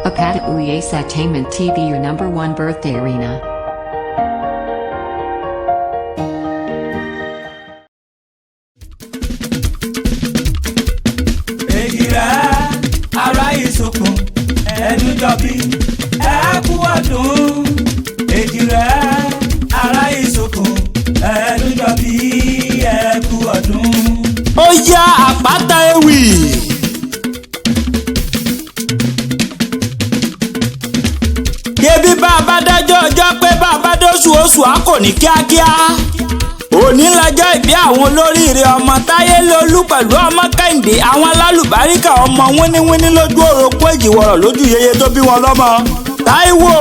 Apata Uyes TV, your number one birthday arena. Èjìrẹ́ ara ìsokùn ẹnu jọbí, ẹ kú ọdún. Èjìrẹ́ ara ìsokùn ẹnu jọbí, ẹ kú ọdún. Ó yá, Àpáta Ewì. Kébí bá a bá dájọ́ ọjọ́ pé bá a bá dóṣù, oṣù á kò ní kíákíá. Òní lọ́jọ́ ìbí àwọn olóríire ọmọ Táyé Lolú pẹ̀lú ọmọ Kẹ́hìndé, àwọn alálùbáríkà ọmọ wíníwíní lójú orogún, èjìwọ̀rọ̀ lójú yeye tó bí wọn lọ́mọ. Táíwò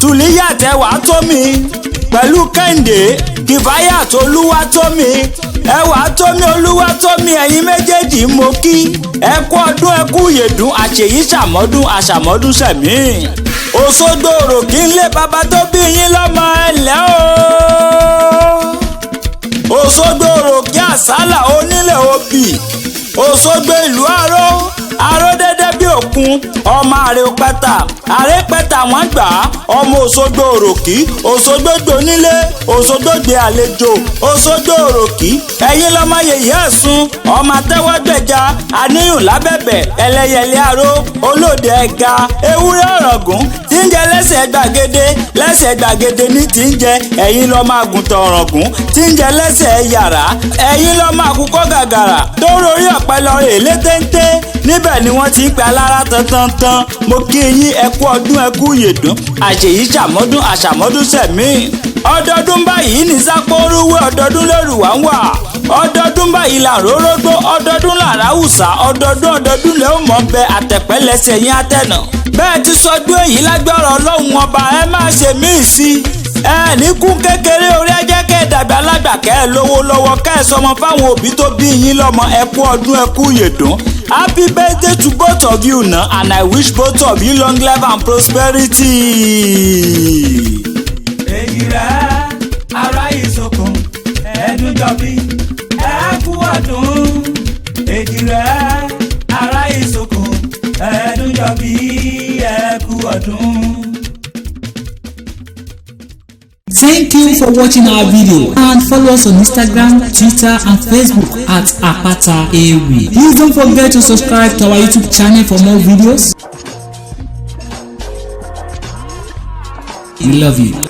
Tùlíyàtẹ̀wá tómi pẹ̀lú Kẹ́hìndé Kìfáyà tolúwa tómi ẹwà tómi olúwa tómi, ẹ̀yin méjèèjì mo kí, ẹ kú ọdún, ẹ kú ìyèdún, àṣèyí ṣàmọ́dún, àṣàmọ́dún sẹ̀mí. Òṣogbo òròkì ńlẹ̀ bàbá tó bí yín lọ́mọ, ẹ̀lẹ́ o. Òṣogbo òròkè àsálà onílẹ̀ obì, Òṣogbo ìlú aró aró dédé bí òkun, ọmọ àrè pẹ́ta àrè pẹ́ta wọ́n gbà á, ọmọ Òṣogbo òròkì, Òṣogbo gbonílé, Òṣogbo gbé àlejò, Òṣogbo òròkì, ẹ̀yin lọ́mọ yèyé ẹ̀sùn, ọmọ atẹ́wọ́gbẹ̀já àníyùn lábẹ́bẹ̀, ẹlẹ́yẹlé aró olóde ẹ̀ga, ewúrẹ́ ọ̀rọ̀gùn tí ń jẹ lẹ́sẹ̀ gbàgede, lẹ́sẹ̀ gbàgede ní tí ń jẹ, ẹ̀yin lọ́mọ àgùntàn ọ̀rọ̀gùn tí ń jẹ lẹ́sẹ̀ yàrá, ẹ̀yin lọ́mọ àkùkọ gàgàrà tó rorí ọ̀pẹ lọ rè létéńté, níbẹ̀ ni wọ́n ti ń pe alára tantantan. Mo kí yín, ẹ kú ọdún, ẹ kú ìyèdún, àṣèyí ṣàmọ́dún, àṣàmọ́dún sẹ̀mí. Ọdọọdún báyìí ní sápóoruwé, ọdọọdún lóru wà ń wà, ọdọọdún báyìí là rórógbó, ọdọọdún làrá hùsà, ọdọọdún ọdọọdún lè ó mọ̀ bẹ àtẹ̀pẹ́lẹsẹ̀ yín àtẹ̀nà. Bẹ́ẹ̀ ti sọdún èyí, lágbára Ọlọ́run Ọba, ẹ má ṣe míì sí ẹ ní kún kékeré orí, ẹ jẹ́ kẹ́ ẹ dàgbà lágbà, kẹ́ ẹ lówó lọ́wọ́, kẹ́ ẹ sọmọ fáwọn òbí tó bí yín lọ́mọ. Ẹ kú ọdún, ẹ kú ìyèdún. Happy birthday to both of you now, and I wish both of you long life and prosperity. Èjìrẹ́ ara ìsokùn ẹnu jọbí, ẹ kú ọdún. Èjìrẹ́ ara ìsokùn ẹnu jọbí, ẹ kú ọdún. Thank you for watching our video and follow us on Instagram, Twitter and Facebook at Apata Ewi. Please don't forget to subscribe to our YouTube channel for more videos. We love you.